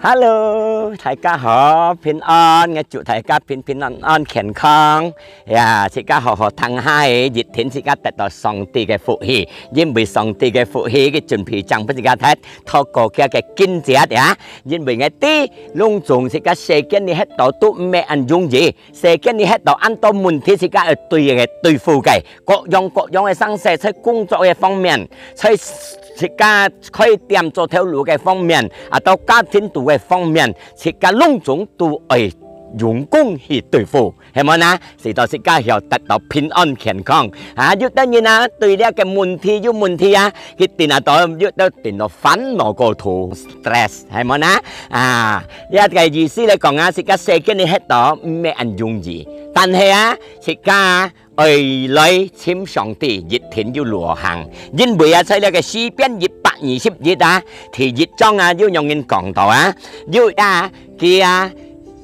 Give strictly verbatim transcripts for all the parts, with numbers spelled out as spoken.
Hello，大家好，平安，𠊎祝大家平平安安、健康。呀，自家好好聽下去，一定自家得到上帝个福氣，因為上帝个福氣佢準備正分自家忒，透過佢个經節呀。因為𠊎知，攏總自家世間裡歇到都毋係恁容易，世間裡歇到恁多問題，自家愛對个對付个，各樣各樣个生事，在工作个方面，在自家開店做頭路个方面，啊，到家庭肚个方面，自家攏總都愛用功去對付，係無呢？使到自家曉得到平安健康。啊，有兜人啊，對這个問題有問題啊，佢定啊到，有兜定到煩惱過頭，stress，係無呢？啊，這个意思來講啊，自家世間裡歇到毋係恁容易，但係啊，自家啊， 愛來尋上帝，一定有路行。因為啊，在這个詩篇一百二十一啊，第一章啊，有樣人講到啊，有啊，佢啊，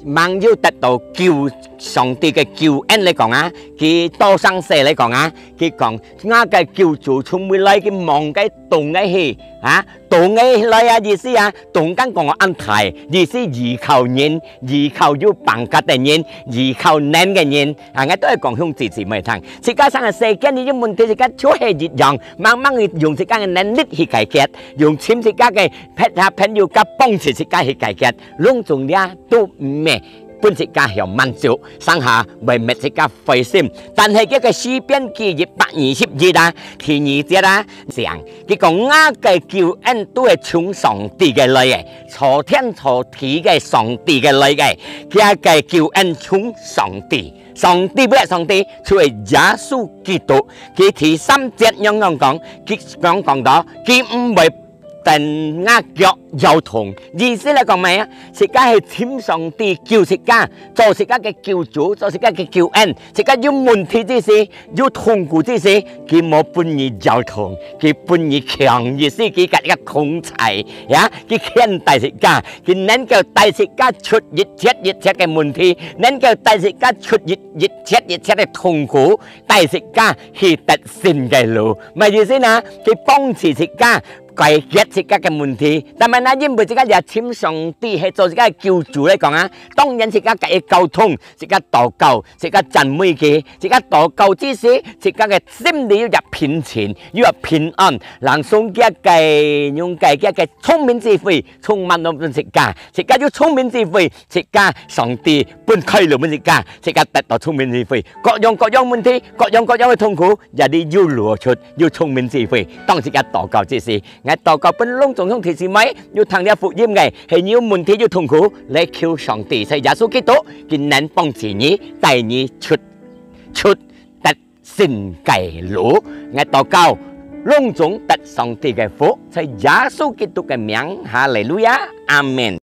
吂有得到救，上帝个救恩來講啊，佢到生事來講啊，佢講，吾个救主從未來佢望个動个去啊，動个來啊，意思啊，動間講个恁大，意思依靠人，依靠有辦法个人，依靠能个人。 啊，𠊎都愛講兄弟姊妹聽，自家生个世間裡有問題，自家就係一樣，慢慢用自家个能力去解決，用尋自家个別下朋友佮幫助自家去解決，攏總這都毋係分自家曉滿足，生下會搣自家灰心。但係這个詩篇記一百二十一啊，第二節啊，講，佢講吾个救恩都係從上帝个來个，造天造地个上帝个來个，佢个救恩從上帝。 上帝，乜上帝，就係耶穌基督。佢第三節仰樣講，佢仰講到，佢毋會等吾腳搖動。意思來講麼个啊？自家係尋上帝救自家，做自家个救主，做自家个救恩。自家有問題之時，有痛苦之時，佢無分你搖動，佢分你強，意思佢佮你个同在，呀，佢牽帶自家，佢能夠帶自家出一切一切个問題，能夠帶自家出一 一切一切个痛苦，帶自家去得勝个路。麼意思呢？佢幫助自家解決自家个問題。但係呢，因為自家也尋上帝係做自家个救主來講啊，當然自家佮佢溝通，自家禱告，自家讚美佢，自家禱告之時，自家个心裡有一平靜，有一平安，人送佢个用个佢个聰明智慧，充滿到分自家，自家有聰明智慧，自家上帝 分開路分自家，自家得到聰明智慧。各樣各樣問題，各樣各樣个痛苦，也你有路出，有聰明智慧。當自家禱告之時，𠊎禱告分攏總兄弟姊妹，有聽這福音个，係你有問題有痛苦，來求上帝，在耶穌基督，佢能幫助你，帶你出，出得勝个路。𠊎禱告，攏總得上帝个福，在耶穌基督个名，哈利路亞，阿們。